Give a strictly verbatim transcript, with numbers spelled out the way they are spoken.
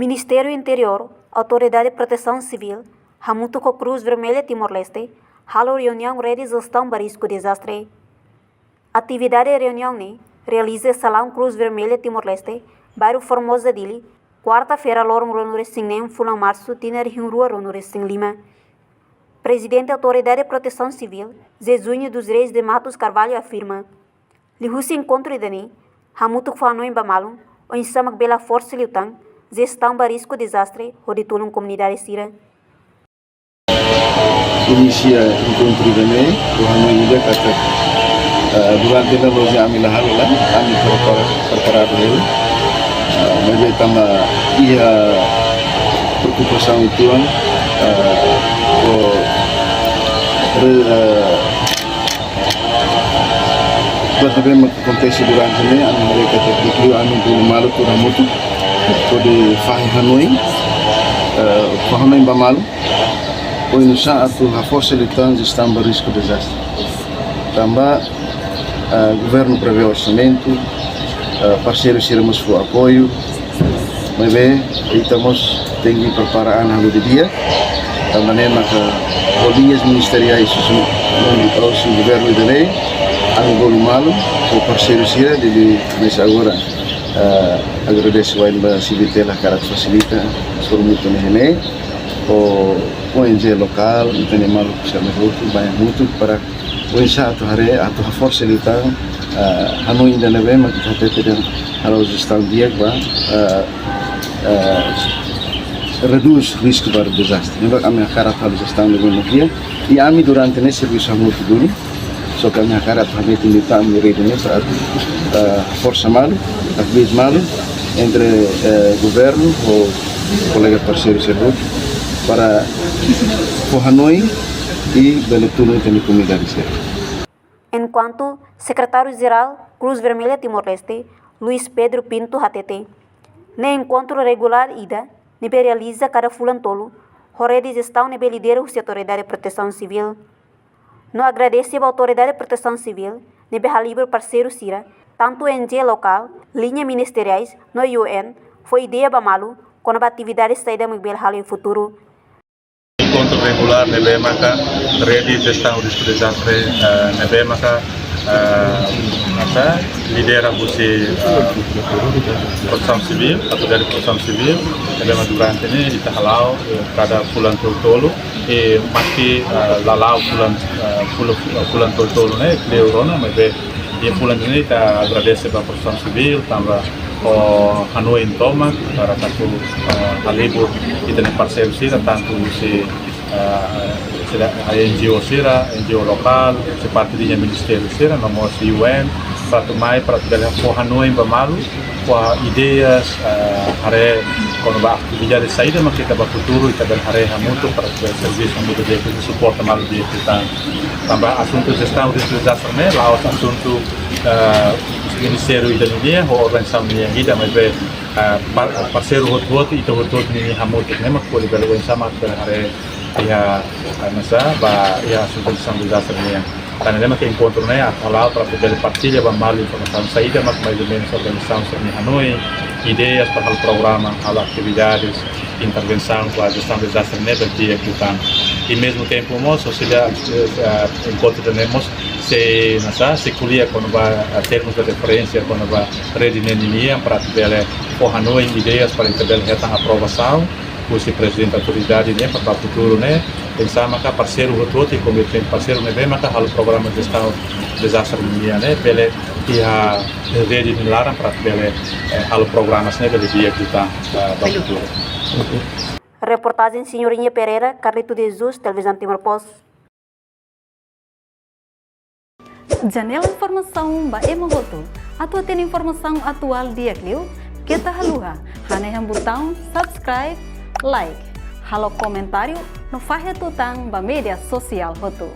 Ministériu Interiór, Autoridade Protesaun Sivíl, hamutuk ho Cruz Vermelha Timor-Leste, halo reuniaun rede jestaun ba risku dezastre. Atividade reuniaun ne'e realiza salaun Cruz Vermelha Timor-Leste, bairru Formosa, Dili, kuarta-feira, loron ruanulu-resin-neen fulan Marsu, tinan rihun rua ruanulu-resin-lima. Prezidente Autoridade Protesaun Sivíl, Zezinho dos Reis de Matos Carvalho, afirma, liuhusi enkontru ida-ne'e, hamutuk fó hanoin ba malu oinsá mak bele haforsa liután jestaun ba risku dezastre hodi tulun komunidade sira. Inisia enkontru ida-ne'e, fó hanoin ida katak, eh, durante ne'e loos ami la halo, ami prepara, preparadu hela. Eh, maibé tanba iha preokupasaun uitoan, eh, ho re-, eh, buat ne'ebé mak akontese durante ne'e, ami haree katak di'ak liu ami bolu malu tuir hamutuk, hodi fahe hanoin, eh, fó hanoin ba malu oinsá atu haforsa liután jestaun ba risku dezastre. Tanba, eh, governu prevee orsamentu, eh, parseiru sira mós fó apoiu, maibé ita mós tenke prepara an halo didi'ak, tanba ne'e maka ho liñas ministeriais husi, husi governu ida-ne'e, ami bolu malu ho parseiru sira, hodi komesa agora, eh, agradese wa'in ba CVTL hakarak fasilita sorumutu ne'e, ho ONG lokál, ita-nia maluk sira ne'e hotu, bá hamutuk para oinsá atu haree, atu haforsa liután, eh, hanoin ida ne'ebé mak ita hatete dehan halo jestaun di'ak ba, eh, eh, redús risku ba dezastre. Ne'ebé ami hakarak halo jestaun ne'ebé mak di'ak, i ami durante ne'e servisu hamutuk duni, só ke ami hakarak atu hametin liután ami rede ne'e para atu, eh, forsa malu, atu bele malu entre, eh, governu ho kolega parseiru sira hotu para fó hanoin i bele tulun ita-nia komunidade sira. Enkuantu Sekretáriu Jerál Cruz Vermelha Timor-Leste, Luis Pedro Pinto, hatete, ne'e enkontru regulár ida ne'ebé realiza kada fulan tolu, ho rede jestaun ne'ebé lidera husi Autoridade Protesaun Sivíl. No agradese ba Autoridade Protesaun Sivíl ne'ebé halibur parseiru sira, tantu ONG lokál, liña ministeriais no UN, fó ideia ba malu kona-ba atividade saida mak bele halo iha futuru. Enkontru regulár ne'ebé maka rede jestaun risku dezastre, eh, ne'ebé maka, eh, maka lidera husi, eh, Protesaun Sivíl, Autoridade Protesaun Sivíl, ne'ebé maka durante ne'e ita hala'o, eh, kada fulan tolu-tolu, i maski, eh, la la'o fulan, eh, fula, fulan tolu-tolu ne'e, kleur ona, maibé iha fulan ne'e ita agradese ba Protesaun Sivíl, tanba ho hanoin tomak, para atu, eh, halibur ita-nia parseiru sira, tantu husi, eh, sira, NGO sira, NGO lokál, husi parte liña ministériu sira, no mós UN, para atu mai, para atu bele fó hanoin ba malu, fó ideias, eh, haree kona-ba atividade saida mak ita ba futuru, ita bele haree hamutuk para atu bele servisu hamutuk di'ak, suporta malu di'ak liután. Tanba asuntu jestaun risku dezastre ne'e la'ós asuntu, eh, ministériu ida nian, ho organizasaun nian ida, maibé, eh, par-, parseiru hotu-hotu, ita hotu-hotu nian hamutuk ne'e mak hodi bele oinsá mak bele haree iha, eh, masa, ba, iha asuntu jestaun dezastre nian. Tan ne'e mak enkontru ne'e atu hala'o para atu bele partilla ba malu informasaun saida mak mais ou menus organizasaun sira-nia hanoin, ideias para halo programa, halo atividades, intervensaun ba jestaun dezastre ne'e bele di'ak liután. I mezmu tempu mós, sosial, eh, enkontru ne'e mós sei, masa, sei ko'alia kona-ba, eh, termus de referénsia kona-ba rede ne'e nian para atu bele fó hanoin, ideias para ita bele hetan aprovasaun husi prezidente autoridade ne'e para ba futuru ne'e, oinsá maka parseiru hotu-hotu i komitmen parseiru ne'ebé maka halo programa jestaun dezastre nian ne'e, bele iha rede nia laran para bele, eh, halo programas ne'e bele di'ak liután, eh, ba futuru. Reportajen Senhorinha Pereira, Carlito de Jesus, Televizaun Timor Post. Janela informasaun ba ema hotu. Atu hatene informasaun atuál di'ak liu, keta haluha hanehan butaun subscribe, like, halo komentáriu no fahe tutan ba média sosiál hotu.